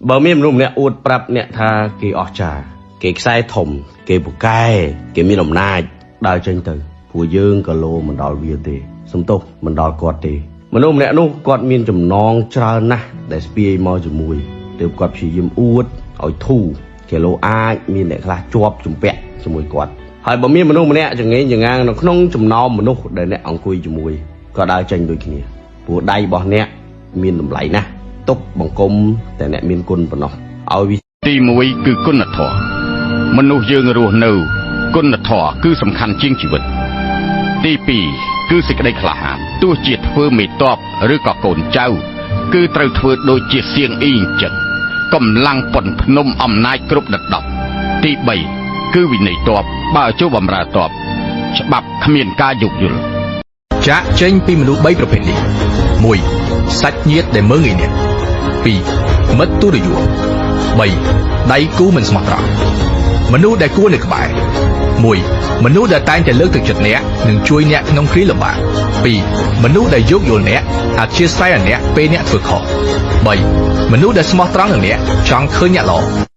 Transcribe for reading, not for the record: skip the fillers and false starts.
បើមានមនុស្សម្នាក់អួតប្រាប់អ្នកថាគេអស្ចារ្យគេខ្សែធំគេពូកែគេមានអំណាចដើរចេញទៅព្រោះយើងក៏លោមិនដល់វាទេសំទោសមិនដល់គាត់ទេមនុស្សម្នាក់នោះគាត់មានចំណងច្រើនណាស់ដែលស្ពាយមកជាមួយទើបគាត់ព្យាយាមអួតឲ្យធូរគេលោអាចមានអ្នកខ្លះជាប់ជំពាក់ជាមួយគាត់ហើយបើមានមនុស្សម្នាក់ចងេងចងាងនៅក្នុងចំណោមមនុស្សដែលអ្នកអង្គុយជាមួយក៏ដើរចេញដូចគ្នាព្រោះដៃរបស់អ្នកមានតម្លៃណាស់ទុកបង្គំតែអ្នកមានគុណប៉ុណ្ណោះឲ្យវា ទី1គឺគុណធម៌មនុស្សយើងរស់នៅគុណធម៌គឺសំខាន់ជាងជីវិតទី2គឺសេចក្តីក្លាហានទោះជាធ្វើមេតបឬក៏កូនចៅគឺត្រូវធ្វើដូចជាសៀងអ៊ីអញ្ចឹងកម្លាំងប៉ុនភ្នំអំណាចគ្រប់ដណ្ដប់ទី3គឺវិន័យតបបើចូលបំរើតបច្បាប់គ្មានការយោគយល់ ចាក់ចេញពីមនុស្ស3ប្រភេទនេះ1សាច់ញាតិដែលមើងងាយអ្នក2មិត្តទុរយស3ដៃគូមិនស្មោះត្រង់មនុស្សដែលគួរនៅក្បែរ1មនុស្សដែលតែងតែលើកទឹកចិត្តអ្នកនិងជួយអ្នកក្នុងគ្រាលំបាក2មនុស្សដែលយោគយល់អ្នកអធ្យាស្រ័យឲ្យអ្នកពេលអ្នកធ្វើខុស3មនុស្សដែលស្មោះត្រង់នឹងអ្នកចង់ឃើញអ្នកល្អ។